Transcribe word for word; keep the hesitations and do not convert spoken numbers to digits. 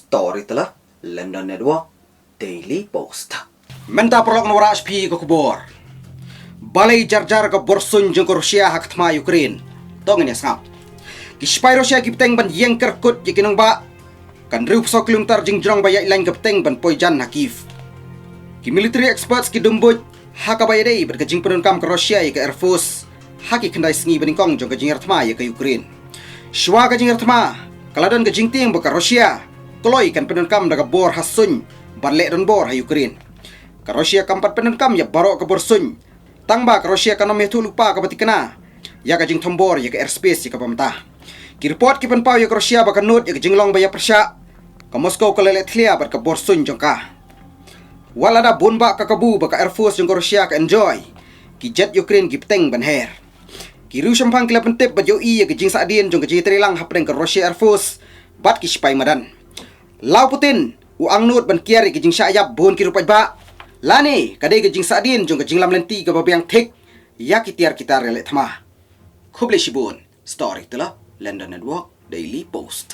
Storyteller, London Network, Daily Post. Mynta paralok ngan wallam ïa phi ka khubor. Balei jar jar ka bor suiñ jong ka Russia ha ka thma Ukraine? To ngin ïa sngap. Ki sipai Russia ki bteng ban ïeng kyrkut ïa ki nongbah kan hynriewphew saw kilometer jingjrong ba ïaid lain ka bteng ban poi jan ha Kyiv. Ki military experts ki dum buit ha kaba ïadei bad ka jingpyndonkam ka Russia ïa ka Air Force ha ki khyndai sngi banyngkong jong ka jingïarap thma ïa ka Ukraine. Shuwa ka jingïarap thma, ka la don ka jingtieng ba ka Russia kloi kan pyndonkam da ka bor ha suiñ ban leh donbor ha Ukraine. Ka Russia kam pat pyndonkam ïa baroh ka bor suiñ, tangba ka Russia kan ym ïathuh lypa kaba thikna ïa ka jingthombor ïa ka airspace ïa kaba mynta. Ki report ki pynpaw ïa ka Russia ba ka nud ïa ka jinglong ba ïapyrshah, ka Moscow ka la leh thlia bad ka bor suiñ jong ka. Wat lada bun bah ka kabu ba ka Air Force jong ka Russia ka enjoy, ki jet Ukraine ki bteng ban her. Ki riew shemphang ki la pyntip bad ïohi ïa ka jingsahdien jong ka jingïatreilang hapdeng ka Russia Air Force bad ki sipai madan. La u Putin u angnud ban kiar ïa ka jingshah ïap bun ki ruh paidbah, lane ka dei ka jingsahdien jong ka jinglam lynti kaba biang thik ïa ki tiar ki tar ïaleh thma. Khublei shibun. Storyteller, London Network, Daily Post.